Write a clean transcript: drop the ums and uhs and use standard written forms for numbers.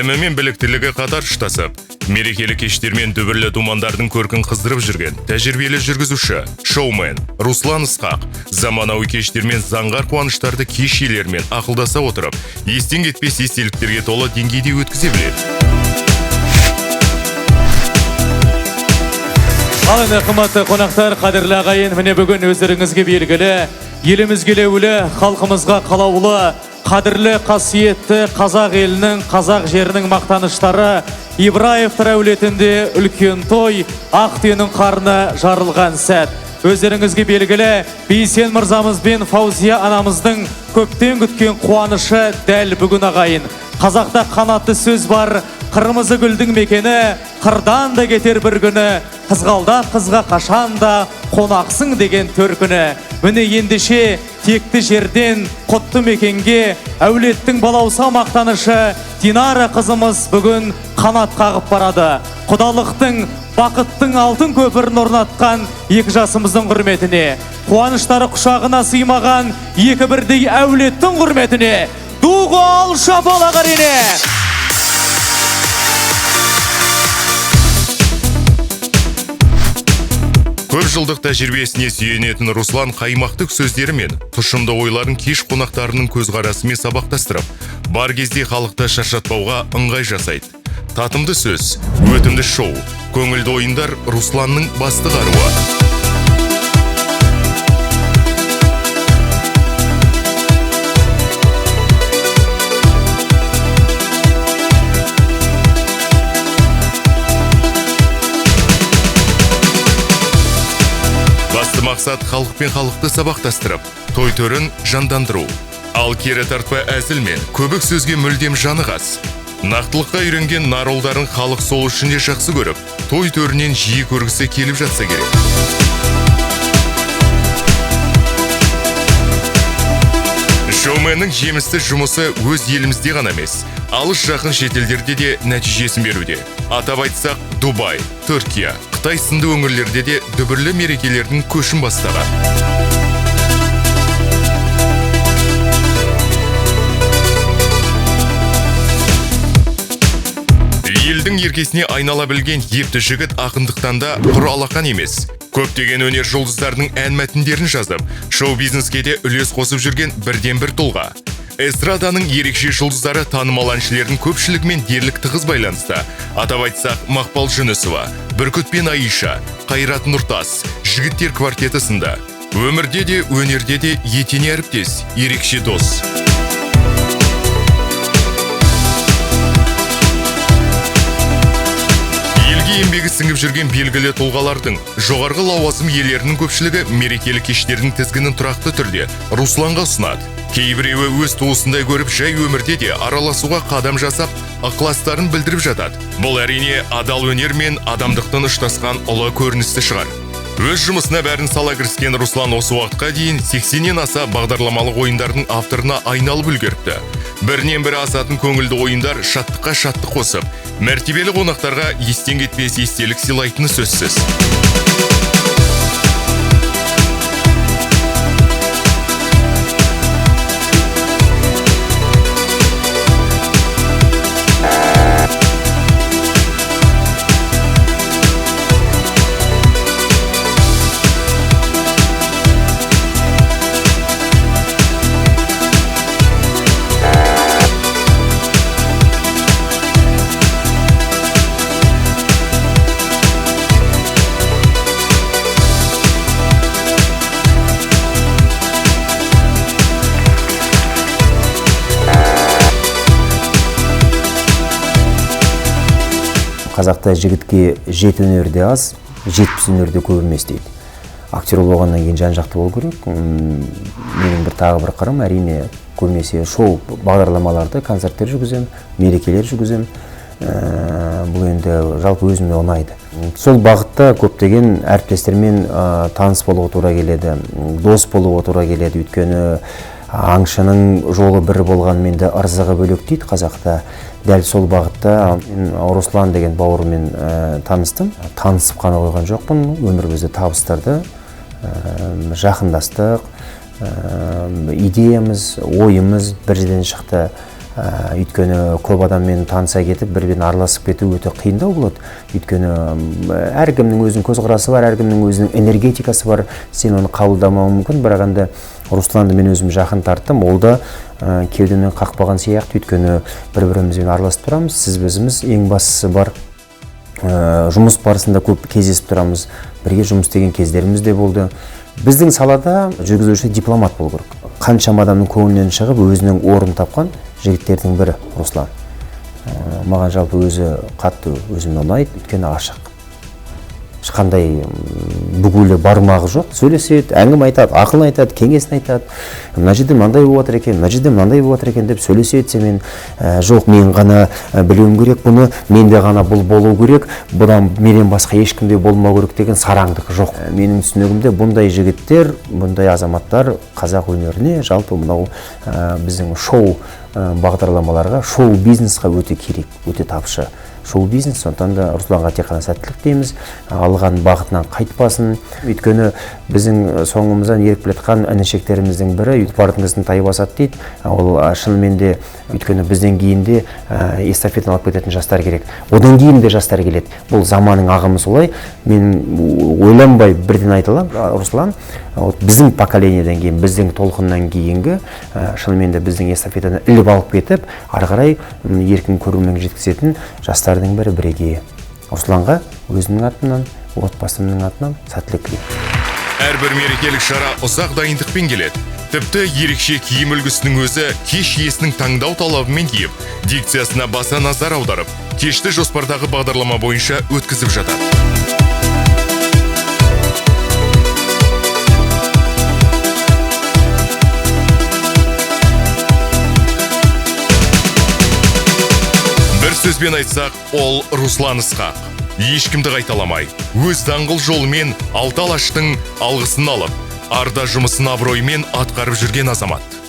Білімі мен біліктілігі қатар ұштасып, мерекелі кештер мен дүбірлі думандардың көркін қыздырып жүрген тәжірибелі жүргізуші, шоумен Руслан Ысқақ заманауи кештер мен заңғар қуаныштарды кеш иелерімен ақылдаса отырып, естен кетпес естеліктерге толы деңгейде өткізе біледі. Ал енді, қымбатты қонақтар, қадірлі ағайын, міне бүгін өздеріңізге белгілі, елімізге елеулі, халқымызға қалаулы, қадірлі, қасиетті қазақ елінің, қазақ жерінің мақтаныштары Ибраевтар әулетінде үлкен той, ақ түйенің қарны жарылған сәт. Өздеріңізге белгілі, Бейсен мырзамыз бен Фаузия анамыздың көптен күткен қуанышы дәл бүгін, ағайын. Қазақта қанатты сөз бар: қырмызы гүлдің мекені, қырдан да кетер бір күні, қызғалдақ қызға қашан да қонақсың деген төркіні. Міне, ендеше текті жерден құтты мекенге әулеттің балауса мақтанышы Динара қызымыз бүгін қанат қағып барады. Құдалықтың, бақыттың алтын көпірін орнатқан екі жасымыздың құрметіне, қуаныштары құшағына сыймаған екі бірдей әулеттің құрметіне ду қол шапалақ, әрине! Көп жылдық тәжірибесіне сүйенетін Руслан қаймақты сөздері мен тұшымды ойларын кеш қонақтарының көзқарасымен сабақтастырып, бар кезде халықты шаршатпауға ыңғай жасайды. Татымды сөз, өтімді шоу, көңілді ойындар — Русланның басты қаруы. Басты мақсат — халық пен халықты сабақтастырып, той төрін жандандыру. Ал кері тартпа әзіл мен көбік сөзге мүлдем жаны қас. Нақтылыққа үйренген наролдарын халық сол үшін де жақсы көріп, той төрінен жиі көргісі келіп жатса керек. Шоуменнің жемісті жұмысы өз елімізде ғана емес, алыс жақын шетелдерде де нәтижесін беруде. Атап айтсақ, Дубай, Түркия, Қытай сынды өңірлерде де дүбірлі мерекелердің көшін бастаған. Елдің еркесіне айнала білген епті жігіт ақындықтан да құр алақан емес. Көптеген өнер жұлдыздарының ән мәтіндерін жазып, шоу бизнеске де үлес қосып жүрген бірден бір тұлға. Эстраданың ерекше жұлдыздары танымал әншілердің көпшілігімен дерлік тығыз байланыста. Атап айтсақ, Мақпал Жүнісова, Бүркіт пен Аиша, Қайрат Нұртас, Жігіттер квартеті сынды. Өмірде де, өнерде де етене әріптес, ерекше дос. Елге еңбегі сіңіп жүрген белгілі тұлғалардың, жоғарғы лауазым иелерінің көпшілігі мерекелі кештердің тізгінін тұрақты түрде Русланға ұсынады. Кейбіреуі өз туысындай көріп, жай өмірде де араласуға қадам жасап, ықыластарын білдіріп жатады. Бұл, әрине, адал өнер мен адамдықтың ұштасқан ұлы көрінісі шығар. Өз жұмысына бәрін сала кіріскен Руслан осы уақытқа дейін 80-нен аса бағдарламалық ойындардың авторына айналып үлгеріпті. Бірінен бірі асатын көңілді ойындар шаттыққа шаттық қосып, мәртебелі қонақтарға естен кетпес естелік сыйлайтыны сөзсіз. Қазақта жігітке жеті өнер де аз, 70 өнер де көп емес дейді. Актер болғаннан кейін жан жақты болу керек. Менің бір тағы бір қырым, әрине, көбінесе шоу бағдарламаларды, концерттер жүргіземін, мерекелер жүргіземін. Бұл енді жалпы өзіме ұнайды. Сол бағытта көптеген әріптестермен таныс болуға тура келеді, дос болуға тура келеді. Өйткені аңшының жолы бір болғанымен де ырзығы бөлек дейді қазақта. Дәл сол бағытта мен Руслан деген бауырыммен таныстым. Танысып қана қойған жоқпын, өмір бізді табыстырды, жақындастық, идеямыз, ойымыз бір жерден шықты. Өйткені көп адаммен таныса кетіп, бір-бірін араласып кету өте қиындау болады. Өйткені әркімнің өзінің көзқарасы бар, әркімнің өзінің энергетикасы бар, сен оны қабылдамауың мүмкін. Бірақ енді Русланды мен өзім жақын тарттым, ол да кеудемнен қақпаған сияқты, өйткені бір-бірімізбен араласып тұрамыз, сіз бізіміз ең бастысы бар. Жұмыс барысында көп кездесіп тұрамыз, бірге жұмыс істеген кездеріміз де болды. Біздің салада жүргізуші дипломат болу керек. Қаншама адамның көңілінен шығып, өзінің орнын тапқан жігіттердің бірі Руслан. Маған жалпы өзі қатты өзіме ұнайды, өйткені ашық. Ешқандай бүгулі бармағы жоқ, сөйлеседі, әңгіме айтады, ақыл айтады, кеңесін айтады. Мына жерде мынандай болып жатыр екен, мына жерде мынандай болып жатыр екен деп сөйлеседі сенімен. Жоқ, мен ғана білуім керек бұны, менде ғана бұл болу керек, бұдан менен басқа ешкімде болмау керек деген сараңдық жоқ. Менің түсінігімде бұндай жігіттер, бұндай азаматтар қазақ өнеріне, жалпы мынау біздің шоу бағдарламаларға, шоу бизнесқа өте керек, өте тапшы. Шоу бизнес, сондықтан да Русланға тек қана сәттілік тілейміз, алған бағытынан қайтпасын. Өйткені біздің соңымыздан еріп келе жатқан інішектеріміздің бірі тұлпардың ізін тай басады дейді. Ол шынымен де, өйткені бізден кейін де эстафетаны алып кететін жастар керек. Одан кейін де жастар келеді. Бұл заманның ағымы солай. Мен ойланбай бірден айта аламын, Руслан, вот біздің поколениеден кейін, біздің толқыннан кейінгі, шынымен де біздің эстафетаны іліп алып кетіп, ары қарай еркін көрерменге жеткізетін жастардың бірі бірегейі. Русланға өзімнің атымнан, отбасымның атынан сәттілік тілеймін. Әрбір мерекелік шара ұзақ дайындықпен келеді. Тіпті ерекше киім үлгісінің өзі кеш иесінің таңдау талабымен киіп, дикциясына баса назар аударып, кешті жоспардағы бағдарлама бойынша өткізіп жатады. Бір сөзбен айтсақ, ол Руслан Ысқақ. Ешкімді қайталамай, өз даңғыл жолымен алты алаштың алғысын алып, арда жұмысын абыроймен атқарып жүрген азамат.